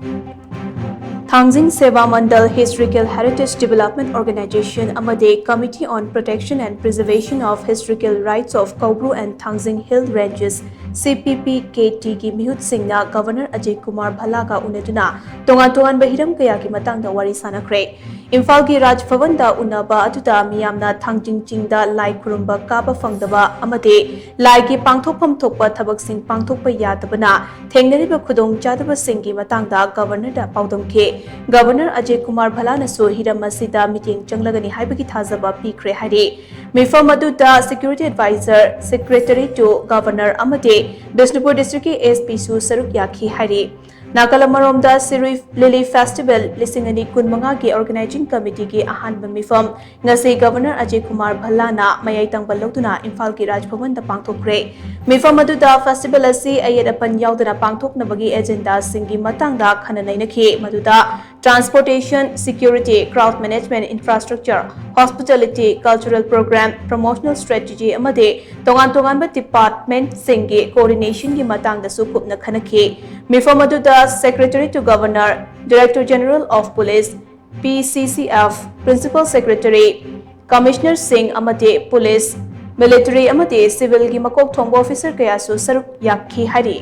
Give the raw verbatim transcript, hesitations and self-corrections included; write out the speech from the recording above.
Thangjing Seva Mandal Historical Heritage Development Organization ꯑꯃꯗꯤ Committee on Protection and Preservation of Historical Rights of Koubru and Thangjing Hill Ranges, C P P K T ꯒꯤ ꯃꯤꯍꯨꯠꯁꯤꯡꯅ governor Ajay Kumar ꯚꯜꯂꯥꯒ ꯎꯅꯗꯨꯅ ꯇꯣꯉꯥꯟ ꯇꯣꯉꯥꯟꯕ ꯍꯤꯔꯝ ꯀꯌꯥꯒꯤ ꯃꯇꯥꯡꯗ ꯋꯥꯔꯤ ꯁꯥꯟꯅꯈ꯭ꯔꯦ꯫ ꯏꯝꯐꯥꯜꯒꯤ ꯔꯥꯖ ꯚꯕꯟꯗ ꯎꯅꯕ ꯑꯗꯨꯗ ꯃꯤꯌꯥꯝꯅ ꯊꯥꯡꯖꯤꯡ ꯆꯤꯡꯗ ꯂꯥꯏ ꯈꯨꯔꯨꯝꯕ ꯀꯥꯕ ꯐꯪꯗꯕ ꯑꯃꯗꯤ ꯂꯥꯏꯒꯤ ꯄꯥꯡꯊꯣꯛꯐꯝ ꯊꯣꯛꯄ ꯊꯕꯛꯁꯤꯡ ꯄꯥꯡꯊꯣꯛꯄ ꯌꯥꯗꯕꯅ ꯊꯦꯡꯅꯔꯤꯕ ꯈꯨꯗꯣꯡꯆꯥꯗꯕꯁꯤꯡꯒꯤ ꯃꯇꯥꯡꯗ ꯒꯚꯔꯅꯔꯗ ꯄꯥꯎꯗꯝꯈꯤ꯫ ꯒꯚꯔꯅꯔ ꯑꯖꯌ ꯀꯨꯃꯥꯔ ꯚꯜꯂꯥꯅꯁꯨ ꯍꯤꯔꯝ ꯑꯁꯤꯗ ꯃꯤꯠꯌꯦꯡ ꯆꯪꯂꯒꯅꯤ ꯍꯥꯏꯕꯒꯤ ꯊꯥꯖꯕ ꯄꯤꯈ꯭ꯔꯦ ꯍꯥꯏꯔꯤ꯫ ꯃꯤꯐꯝ ꯑꯗꯨꯗ Security Advisor, Secretary to Governor ꯑꯃꯗꯤ ꯕꯤꯁꯅꯨꯄꯨꯔ ꯗꯤꯁꯇ꯭ꯔꯤꯛꯀꯤ S P ꯁꯨ ꯁꯔꯨꯛ ꯌꯥꯈꯤ ꯍꯥꯏꯔꯤ꯫ ꯅꯥꯀꯜ ꯑꯃꯔꯣꯝꯗ ꯁꯤꯔꯨꯏ ꯂꯤꯂꯤ ꯐꯦꯁꯇꯤꯚꯦꯜ ꯂꯤꯁꯤꯡ ꯑꯅꯤ ꯀꯨꯟꯃꯉꯥꯒꯤ organizing committeeꯒꯤ ꯑꯍꯥꯟꯕ ꯃꯤꯐꯝ ꯉꯁꯤ ꯒꯚꯔꯅꯔ ꯑꯖꯌ ꯀꯨꯃꯥꯔ ꯚꯜꯂꯥꯅ ꯃꯌꯥꯏ ꯇꯪꯕ ꯂꯧꯗꯨꯅ ꯏꯝꯐꯥꯜꯒꯤ ꯔꯥꯖ ꯚꯕꯟꯗ ꯄꯥꯡꯊꯣꯛꯈ꯭ꯔꯦ꯫ ꯃꯤꯐꯝ ꯑꯗꯨꯗ ꯐꯦꯁꯇꯤꯚꯦꯜ ꯑꯁꯤ ꯑꯌꯦꯠ ꯑꯄꯟ ꯌꯥꯎꯗꯅ ꯄꯥꯡꯊꯣꯛꯅꯕꯒꯤ ꯑꯦꯖꯦꯟꯗꯥꯁꯤꯡꯒꯤ ꯃꯇꯥꯡꯗ ꯈꯟꯅ ꯅꯩꯅꯈꯤ, ꯃꯗꯨꯗ transportation, security, crowd management, infrastructure, hospitality, cultural program, promotional strategy ꯑꯃꯗꯤ ꯇꯣꯉꯥꯟ ꯇꯣꯉꯥꯟꯕ departmentꯁꯤꯡꯒꯤ coordinationꯒꯤ ꯃꯇꯥꯡꯗꯁꯨ ꯀꯨꯞꯅ ꯈꯟꯅꯈꯤ꯫ ꯃꯤꯐꯝ ꯑꯗꯨꯗ Secretary to Governor, Director General of Police, P C C F, Principal Secretary, Commissionerꯁꯤꯡ ꯑꯃꯗꯤ police, military ꯑꯃꯗꯤ civilꯒꯤ ꯃꯀꯣꯛ ꯊꯣꯡꯕ officer ꯀꯌꯥꯁꯨ ꯁꯔꯨꯛ ꯌꯥꯈꯤ ꯍꯥꯏꯔꯤ꯫